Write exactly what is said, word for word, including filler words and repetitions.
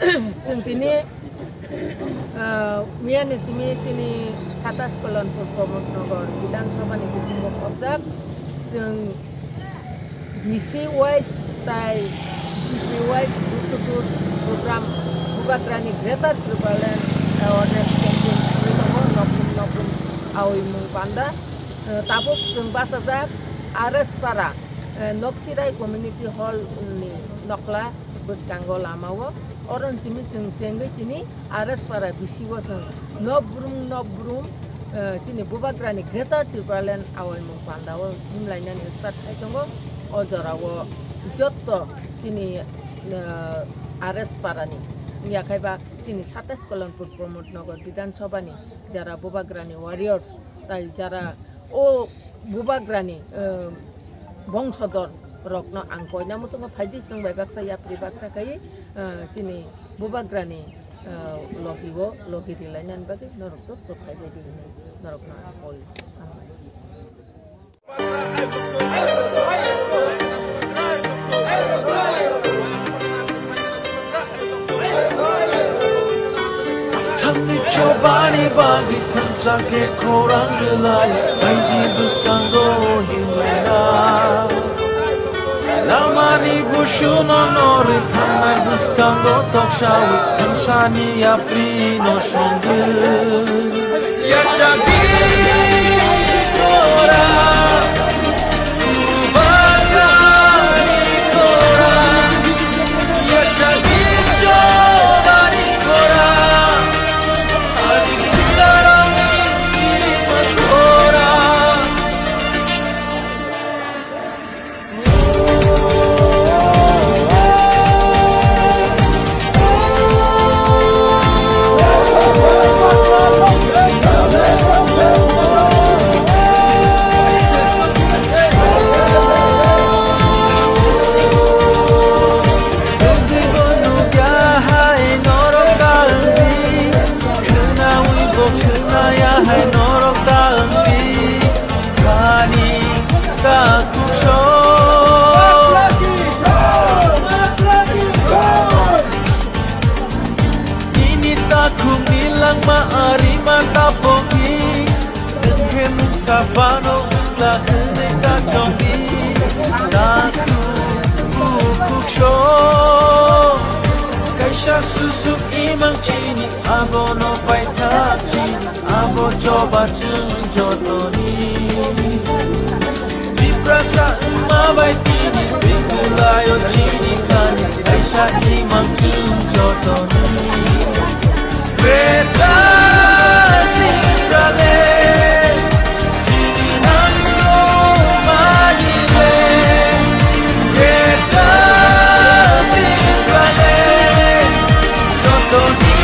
Chwng tini, ah, miyani simi chini satas Kalanpur Pramod Nagar Bidhan Sabha ni bisingo khopjak. Chwng B C wise tai G P wise door to door program Bubagrani Greater Tipraland Awareness Campaign wngwi tongo. Nokrum nokrum awi mung panda. Eh, tabuk chwng bachajak R S Para, eh, Noksirai Community Hall ni nokla bwskango lamao. Oro simi chwng chengwi tini R S Para B C o chwng nokbrum nokbrum, eh, chini Bubagrani Greater Tipraland awaimung pandao himlainani start khai tongo. O jorao jotto chini, eh, R S Parani, yakhaiba chini satais Kalanpur Pramod Nagar Bidhan Sabhani jara Bubagrani warriors, tai jara o Bubagrani, eh, bongsodor rokno ang koina muchungo phaidi, chwng bai baksa yapri baksa khai, eh, chini Bubagrani, eh, logi o logi rilainani bagwi norok joto phaibaidi hinwi norokno ang koi. Thangni chobani bagwi thansa khe khorang rwlai, baidi bwskango himlaina. Lamani busuno norwi thangnai bwskango toksawi thangsani yaprino songwi. Yachagini kora, Bubagrani kora, yachagini chobani kora, adi kusarani chiriman kora. Khani takhuk sok. Nini takhukni langma arima tapoki. Nwng khe mungsa phano wngla hwnwi ta chongdi. Takhuk bukhuk sok. Kaisa susuk imang chini abono paithak chini. Abo choba chwng jotoni. Tiprasa wngma bai tini, Tripura o chini thani, kaisa imang chwng jotoni. Greater Tipraland, chini nang somani le. Greater Tipraland, jotoni.